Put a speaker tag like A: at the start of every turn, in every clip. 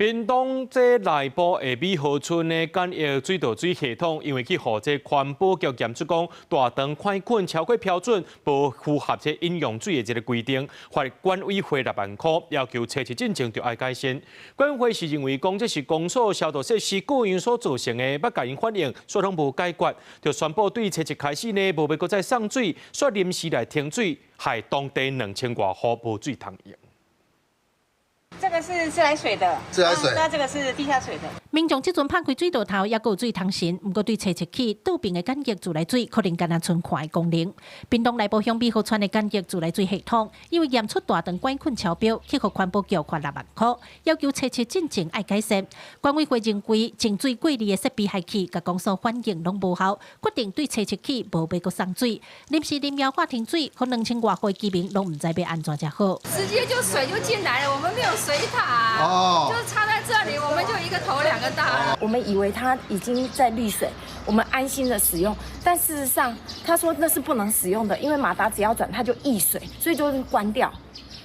A: 屏東這內埔的美和村的簡易水道水系統，因為去予這環保局驗出講大腸桿菌超過標準，無符合這飲用水的這个規定，罰管委會6萬箍，要求初七進前就愛改善。管委會是認為講這是公所消毒設施過用所造成的，捌共𪜶反映，煞攏無解決，就宣布對初七開始呢，無欲閣再送水，煞臨時來停水，害當地2000外戶無水通用。
B: 這個是自來水的，
C: 自來水，
B: 那這個是地下水的。
D: 民眾這陣拍開水道頭，猶閣有水通神，毋過對初七起，倒爿的簡易自來水可能干焦賰看的功能。屏東內埔鄉美和村的簡易自來水系統，因為驗出大腸桿菌超標，去予環保局罰6萬箍，要求初七進前愛改善。管委會認為淨水過濾的設備害去，佮公所反映攏無效，決定對初七起無欲閣送水，臨時林腰化停水，予2000外戶居民攏毋知欲按怎才好。
E: 直接就水就進來了，我們沒有水塔，哦，就插在這裡，我們就一個頭兩個大。
F: 我們以為它已經在濾水，我們安心的使用，但事實上他說那是不能使用的，因為馬達只要轉它就溢水，所以就關掉，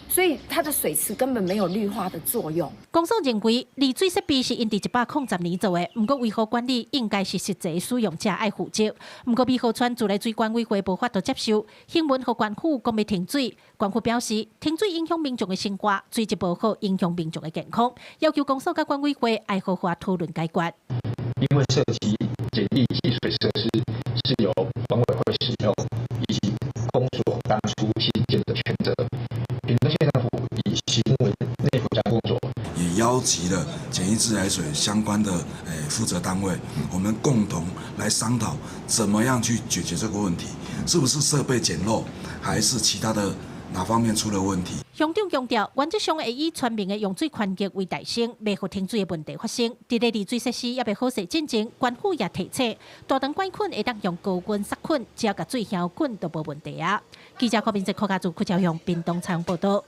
F: 所以它的水池根本沒有濾化的作用。
D: 公所認為濾水設備是𪜶佇110年做的，毋過維護管理應該是實際使用者愛負責。毋過美和村自來水管委會無法度接受，新聞予縣府講欲停水，縣府表示停水影響民眾的生活，水質無好影響民眾的健康，要求公所佮管委會愛好好討論解決。
G: 因為涉及簡易淨水設施是由管委會使用，以及公所當初興建的權責，屏東縣政府已行文內部將工作。
H: 也邀集了簡易自來水相關的負責單位，我們共同來商討怎麼樣去解決這個問題，是不是設備簡陋，還是其他的哪方面出了問題？
D: 鄉長強調，原則上會以全民的用水權益為大先，袂予停水的問題發生。佇咧濾水設施猶未好勢進前，縣府也提醒，大腸桿菌會當用高溫殺菌，只要共水燃菌就無問題啊。記者柯明哲、柯家祖、柯朝陽，屏東採訪報道。